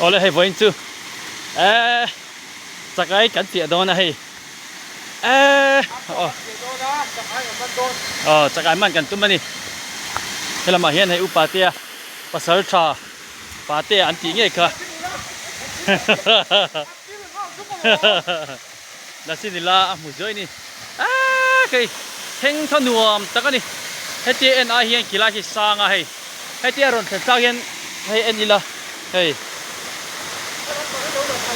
Awle hei vawiin chu eee chakai kan piah dawn a hei eee aw aw chakai man kan tum a ni helamah hian hei upa te a pasal tha pa te an tih ngei kha Lasi nila a hmu zuai a ni eee hei thleng thaw nuam tak a ni hetia en ai hian khilai hi sang a hei hetia rawn thlen thlak hian hei en ila hei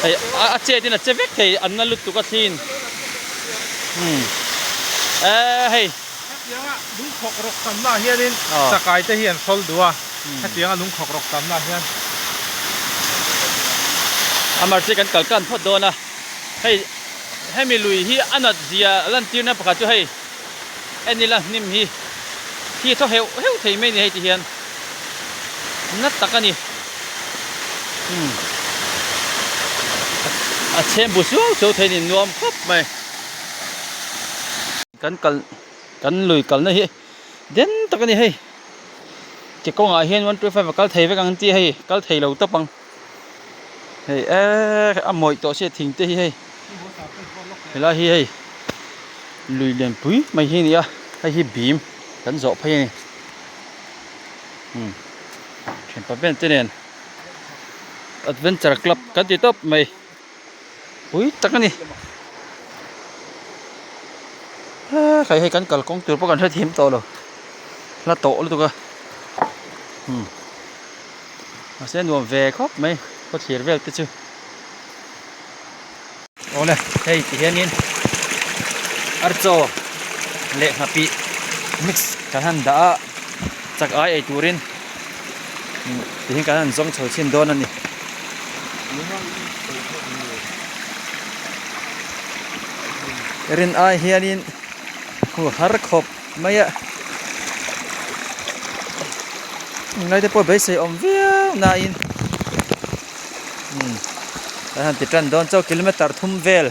hei a chet in a che vek thei an na lutuk a thlin umm eee hei. Hetianga lungkhawk rawk tamna ah hianin chakai te hi an hrawl duh a hetianga lungkhawk rawk tamna ah hian. Amar chu kan kal kan phawt dawn a. Hei hemi lui hi a nat zia lantirna pakhat chu hei en ila hnim hi khi thaw heuh heuh thei mai a ni hei ti hian na tak a ni umm a chhem bu suau suau thei a ni nuam khawp mai kan kal kan lui kalna hi den tak a ni hei ke kawngah hian 125 a kal thei vek ang tih hei kal thei lo tawp ang. Hei eee a mawih tawh sia thing te hi hei helai hi hei lui lian pui mai hi a ni a hei hi bim kan zawh phei a ni umm thianpa vel te nen adventure club kan ti tawp mai pui tak a ni eee hei kan kalkawng tur pawh kan hrethiam tawh lo hla tawh lutuk a umm. Mahse nuam ve khawp mai khawthlir vel te chu. Awle hei ti hianin archaw leh nghapih mix kan han dah a chak ai ei turin ti hian kan han zawng chho chhin dawn a ni. Rin ai hianin hu har khawp mai a. Englaite pawh beisei awm viau nain umm kan han ti tan dawn chauh kilometer thum vel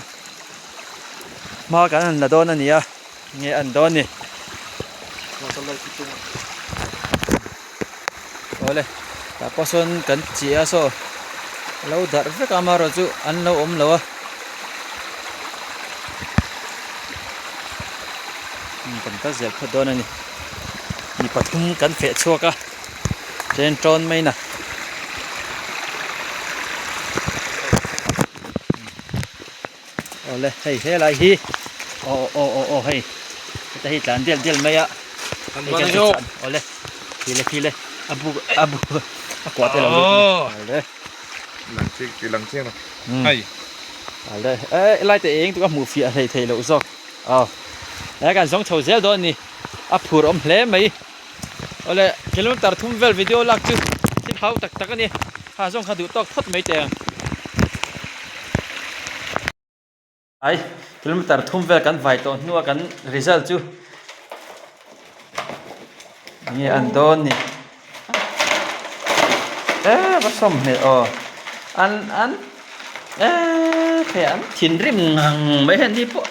hma kan han la dawn a ni a nge an dawn ni awle tah pawh sawn kan chiah a saw a lo darh vek a amaherawhchu an lo awm lo a. Kan kal zel phawt dawn a ni. Mi pathum kan feh chhuak a train tawn mai na. Awle hei helai hi aw aw aw aw hei heta hi tlan dial dial mai a awle khile khile a bu a bu a kuah te lo lut awle lang chiang lang chiang hei awle e lai te eng tu ka hmuh fiah hlei thei loh zawk. Aw he kan zawng chho zel dawn a ni a phur awm hle mai awle kilometer thum vel video lak chu thil hau tak tak a ni ha zawng kha duh tawk phawt mai teh ang ai kilometer thum vel kan vai tawh hnua kan result chu enge an dawn ni eee va sawm hmel aw an an eee hei an thinrim ngang mai hian ni pawh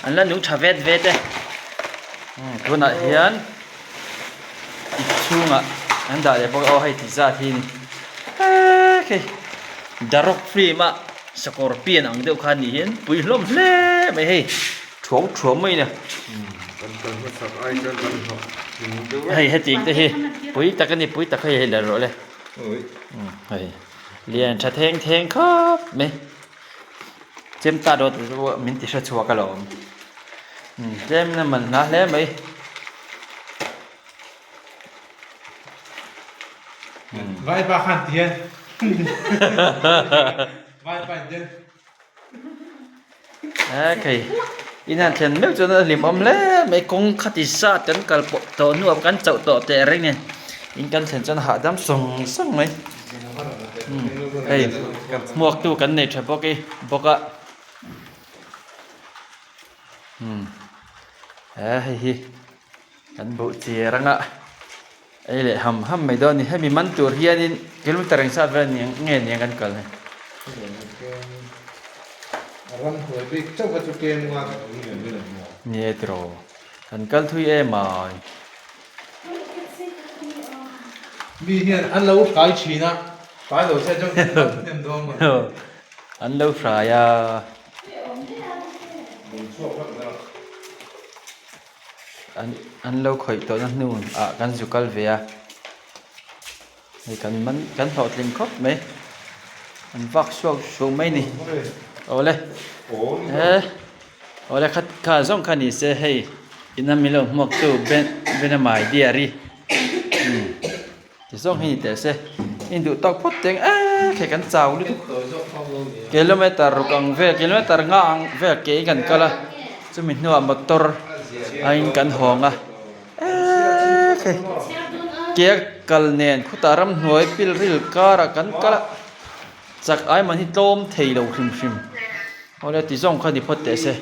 an la nung tha vet vet e tunah hian ip chhungah an dah leh bawk a aw hei ti zat hi a ni eee hei the rock film a sakawr pian ang deuh kha ni hian pui hlawm hle mai hei. Thuam thuam mai nia. Hei hetiang te hi pui tak a ni pui tak hei hei la rawh le. Hei lian tha theng theng khawp mai. Chem ta dawt te chu min ti hre chhuak alawm. Tlem in a man hla hle mai. Vaipa khan ti hian Vaipa in den. Hei in han thlen meuh chuan a hlim awm hle mai kawng khati zat kan kal pawh tawh hnuah kan chauh tawh teh reng nen in kan thlen chuan a hahdam sawng sawng mai hei hmuak tu kan nei tha bawk i bawk a umm he hei hi kan buh chiar anga. Ei leh ham ham mai dawn a ni. Hemi man tur hianin kilometer eng zat vel nia nge nia kan kal hei. Ramhnuai bik chauh kha chu kem nga tak awm lian lian ang maw? Ni e tiraw. Kan kal thui em ai. Mi hian an lo kai thin a. An lo hrai a. An lo khawih tawhna hnu ah kan zu kal ve a. Hei kan man kan hlawhtling khawp mai. An vak suak suak mai a ni. Awle he awle kha kha zawng kha ni se hei ina min lo hmuak tu ben ben a mai diar i umm ti zawng hi ni teh se in duh tawk phawt teng eee hei kan chau lutuk kilometer ruk ang vel kilometer nga ang vel ke in kan kal a chumi hnuah motor a in kan hawng a. Eee hei ke a kal nen khutah ramhnuai pilril karah kan kal a chak ai man hi tlawm thei lo hrim hrim awle ti zawng kha ni phawt teh se.